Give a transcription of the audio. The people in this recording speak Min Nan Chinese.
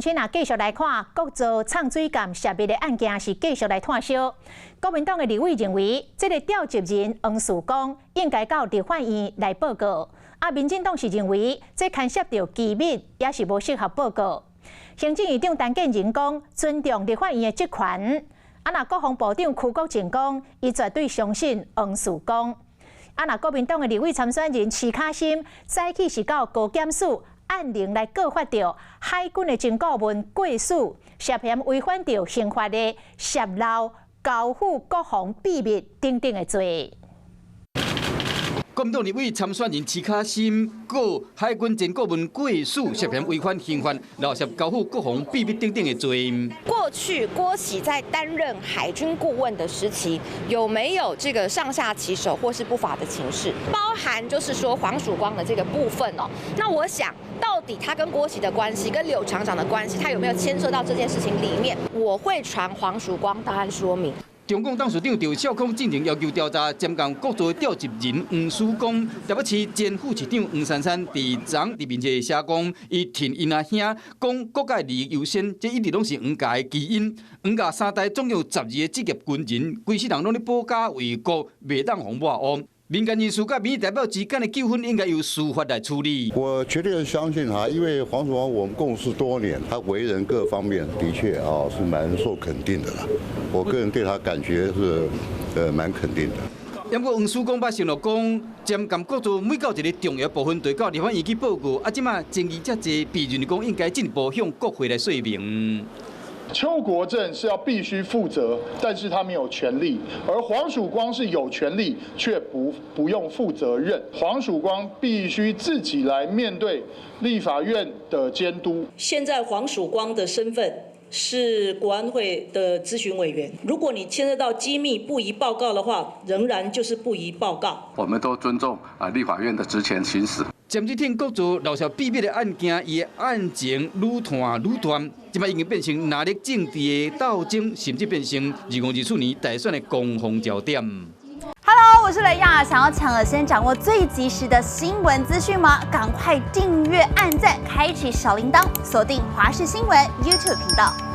先啊，繼續來看國造藏水艦涉密的案件是繼續來炭燒。國民黨的立委認為，這个調集人黃曙光應該到立法院來報告。啊，民進黨是認為這牽涉著機密，也是無適合報告。行政院長陳建仁講，尊重立法院的職權。啊，若國防部長邱國正講，伊絕對相信黃曙光。啊，若國民黨的立委參選人徐卡心，早起是到高檢署按鈴來告發著海軍的前顧問郭璽涉嫌違反著刑法的泄露交付國防秘密等等的罪。國民黨立委參選人徐卡心告海軍前顧問郭璽涉嫌違反刑法，漏泄交付國防秘密等等的罪。過去郭璽在擔任海軍顧問的時期，有沒有這個上下其手或是不法的情事？包含就是說黃曙光的這個部分哦。那我想，到底他跟郭璽的關係，跟柳廠長的關係，他有沒有牽涉到這件事情裡面？我會傳黃曙光到案說明。中共董事長趙少康進前要求調查潛艦國造調集人黃曙光，台北市前副市長黃珊珊佇昨佇面前寫講，伊挺𪜶阿兄，講國家利益優先，這一直攏是黃家的基因。黃家三代總共有12個職業軍人，規世人攏咧保家衛國，袂當予抹烏。民間人士佮民意代表之間的糾紛，應該由司法來處理。我絕對相信他，因為黃曙光我們共事多年，他為人各方面的確啊是蠻受肯定的啦。我個人對他感覺是，蠻肯定的。不過黃曙光捌承諾講，潛艦國造每到一个重要部分，就到立法院去報告。啊，這馬爭議遮濟，被認為講應該進一步向國會來說明。邱國正是要必須負責，但是他沒有權力；而黃曙光是有權力，卻不用負責任。黃曙光必須自己來面對立法院的監督。現在黃曙光的身份是國安會的諮詢委員，如果你牽涉到機密不宜報告的話，仍然就是不宜報告。我們都尊重啊立法院的職權行使。潛水艇國造漏泄秘密的案件，伊的案情愈拖愈斷，這擺已經變成藍綠政治的鬥爭，甚至變成2024年大選的攻防焦點。 Hello，我是雷亞，想要搶先掌握最及時的新聞資訊嗎？趕快訂閱、按讚、開啟小鈴鐺，鎖定華視新聞 YouTube 頻道。